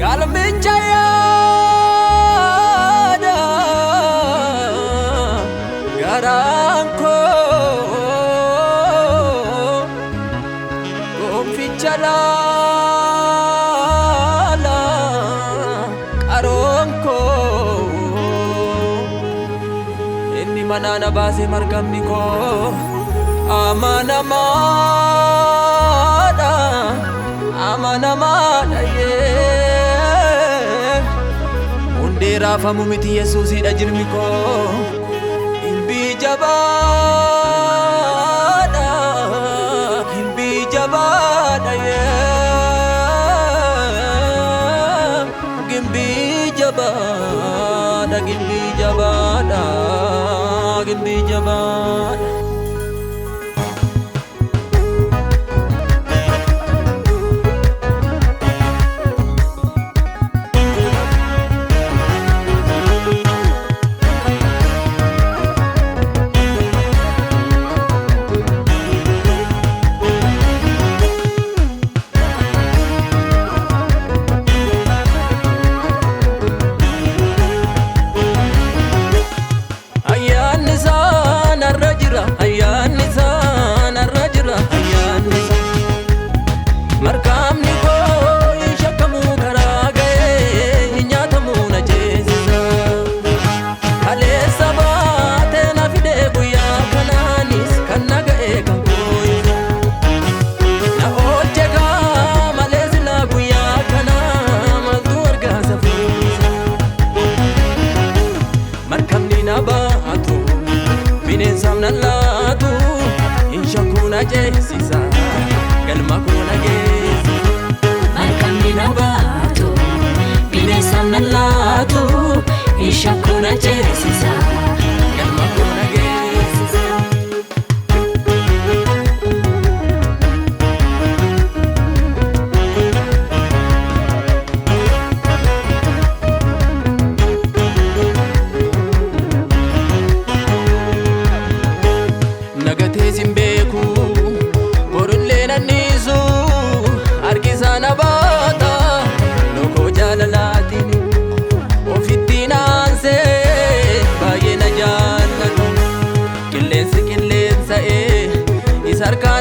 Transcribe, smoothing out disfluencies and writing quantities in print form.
Galmicha yaada garaan koo gonficha laala qaroon koo inni manaa na baase margamni koo amanamaadha amanamaadha yee hundee raafamu miti Yesuusidha jirmi koo himbii jabaadha himbii jabaadha yee gimbii jabaadha gimbii jabaadha gimbii jabaadha. Ayyaanni isaa narra jira ayyaanni isaa narra jira ayyaanni isaa marqaamni koo hin shakkamu karaa ga'ee hin nyaatamu na ceesisa kaleessa baatee na fidee guyyaa kanaanis kan na ga'ee kan koo'isa na oolche gaa malee silaa guyyaa kanaa maaltu argaa safuusa. Markabni na baatu bineensaaf na laatu hin shakkuu na ceesisa galma koo na geessisa. Markabni na baatu bineensaaf na laatu hin shakkuu na ceesisa Galma koo na geessisa. Nagatees hin beeku borullee nanniisu harki isaa na baata lokoo jaalalaatiin ofitti naansee baay'ee na jaallatu qilleensi qilleensa'ee isa harkaa.